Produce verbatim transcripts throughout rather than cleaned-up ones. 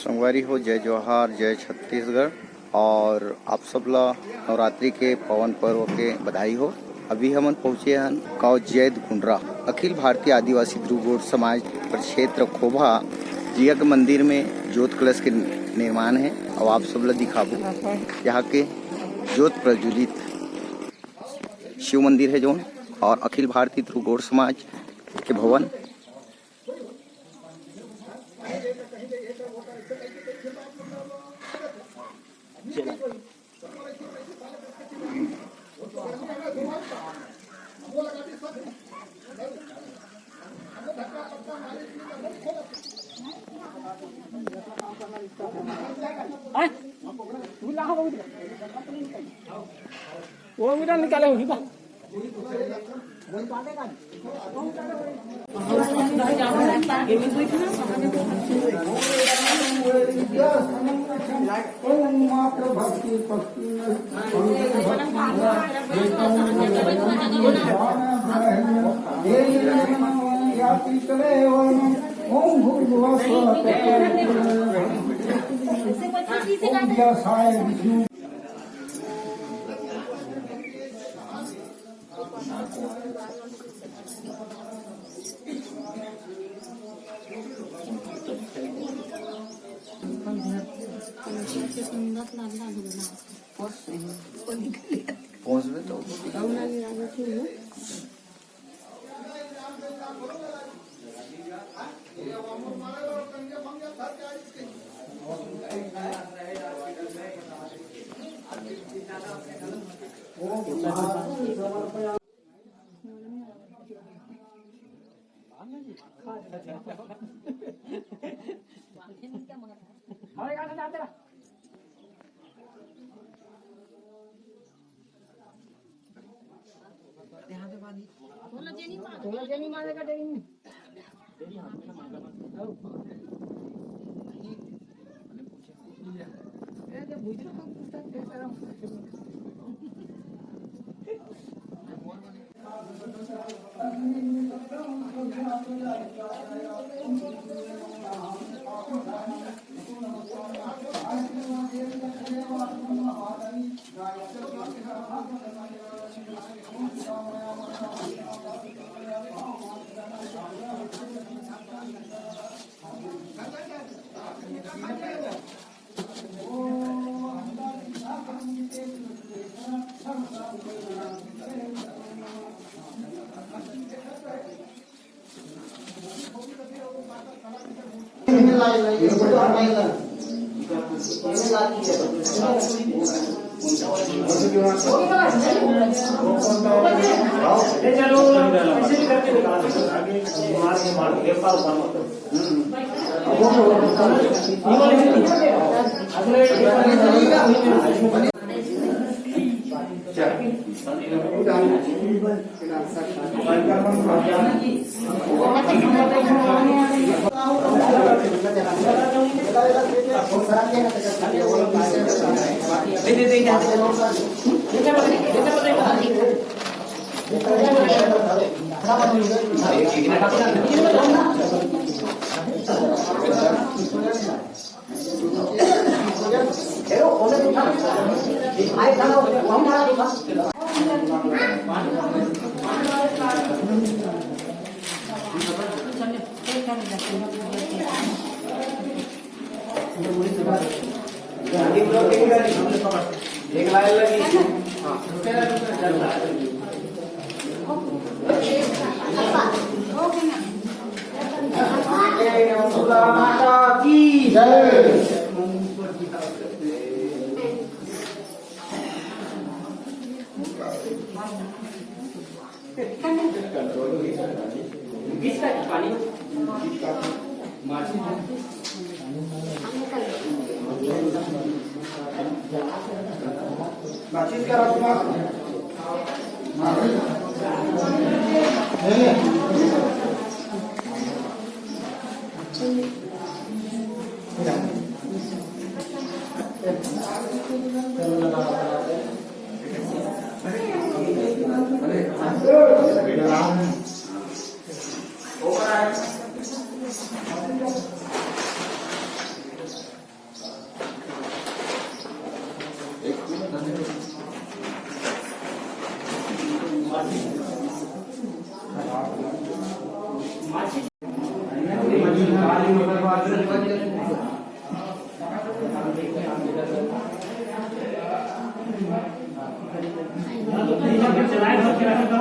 संगवारी हो, जय जोहार, जय छत्तीसगढ़। और आप सब ला नवरात्रि के पावन पर्व के बधाई हो। अभी हमन पहुँचे हन गाँव जैद कुंडरा, अखिल भारतीय आदिवासी ध्रुव गोंड समाज प्रक्षेत्र खोभा जिया के मंदिर में ज्योत कलश के निर्माण है। और आप सब ला दिखाबो यहाँ के ज्योत प्रज्वलित शिव मंदिर है जोन, और अखिल भारतीय ध्रुव गोंड समाज के भवन। वो उधर निकाले होगी बा। ओम भूर्भुवः स्वः तत्सवितुर्वरेण्यं भर्गो देवस्य धीमहि धियो यो न प्रचोदयात्।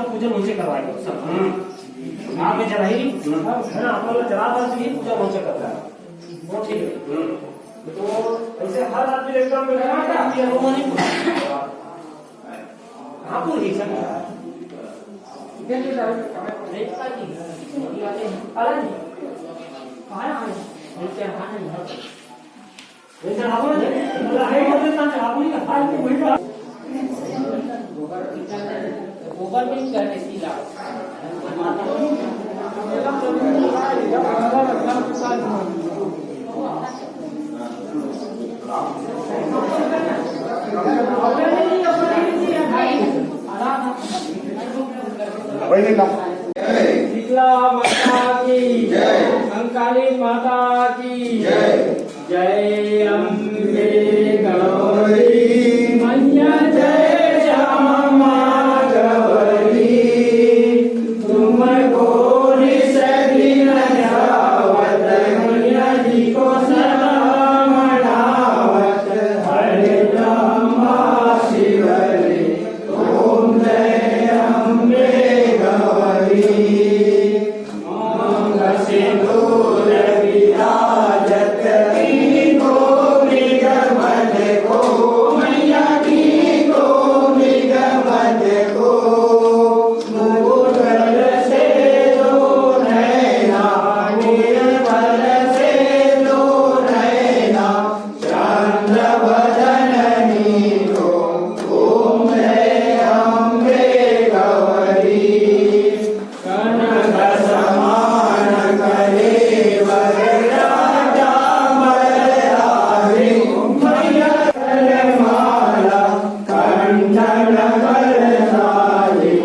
पूजन उनसे करवाएगा सब। हाँ। आप में चढ़ाई, है ना, आप लोग चढ़ा था, तो ये पूजा उनसे करता है। वो ठीक है। तो ऐसे हर आदमी एकदम में लगा था, ये लोगों ने कहाँ पूरी है सब? गोबर भी करने सीधा। शीतला माता की जय। कंकाली माता की जय। जय अम्बे गौरी मैया, जय श्यामा गौरी। तुमको निस दिन ध्यावत, मैया जी को सदा मनावत, हरदम शिवरे। ओम जय अम्बे गौरी। मांग सिंदूर विराजत, कीन्ही को निगमन को, मैया कीन्ही को निगमन को। मुकुटल से दो नैना, निर्मल से दो नैना, चंद्र वदन नीको। ओम जय अम्बे गौरी। कनक समान कलेवर राजा बलराजे, मैया गलमाला कंठन करसाजे।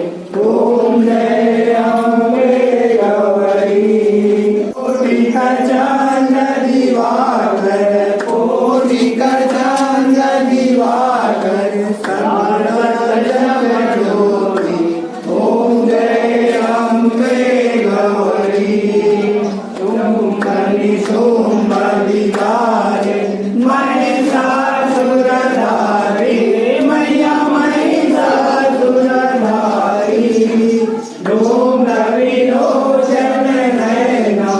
ओम जय अम्बे गौरी। कोटि का चांद दिवाकर, कोटि का चांद दिवाकर, सर्व जग ज्योति। ओम जय अम्बे गौरी। शुंभ निशुंभ विधारी, महिषासुर धारी, मैया महिषासुर धारी। डूंग विलोचन नैना,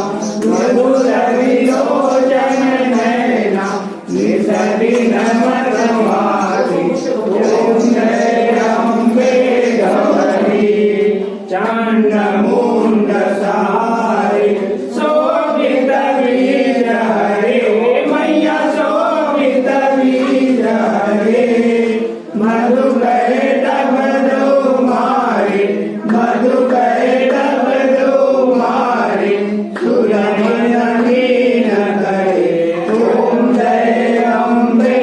डूंग विलोचन नैना, निस दिन मत मारी। ओम जय अम्बे गौरी। चंड मुंड सहारे, शोभित बीज हरे, मैया शोभित बीज हरे। मधु करे तब दो मारे, मधु करे तब दो मारे, सुर मन लीन करे। ओम जय अम्बे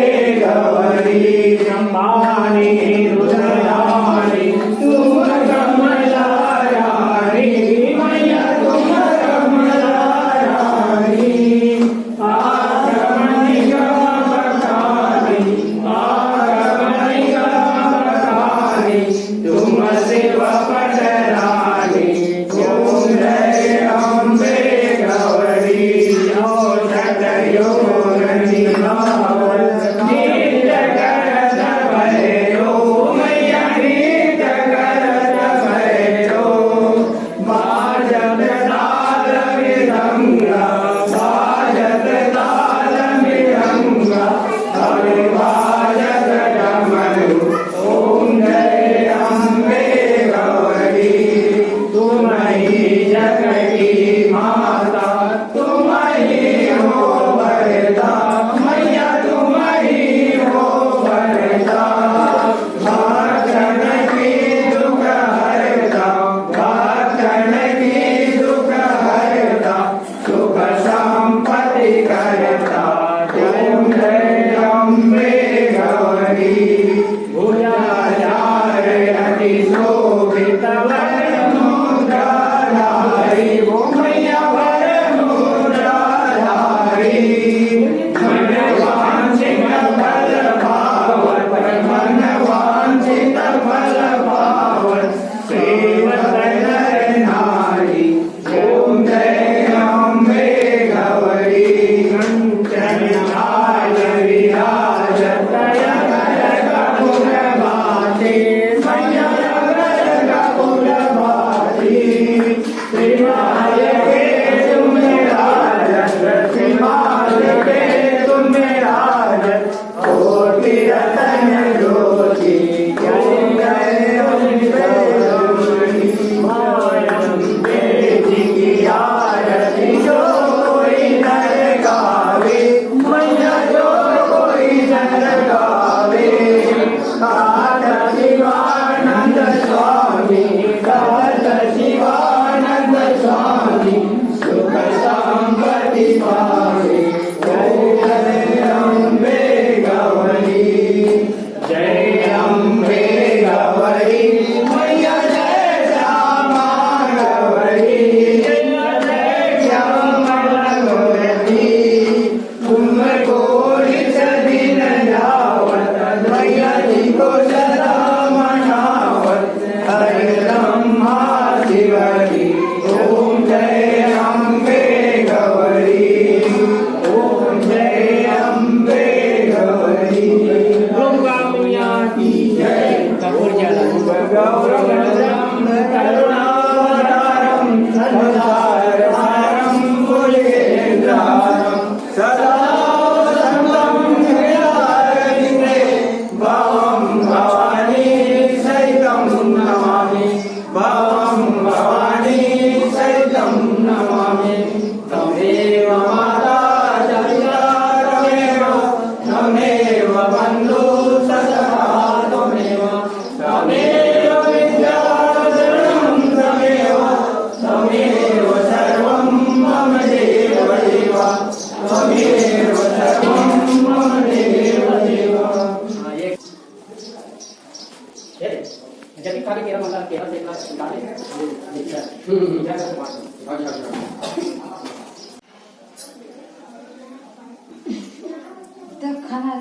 हाँ, ये, ये, जब भी खाली तेरा मसाला, तेरा से एक ग्लास डाल दे। हम्म, हम्म। अच्छा, अच्छा। तब खाना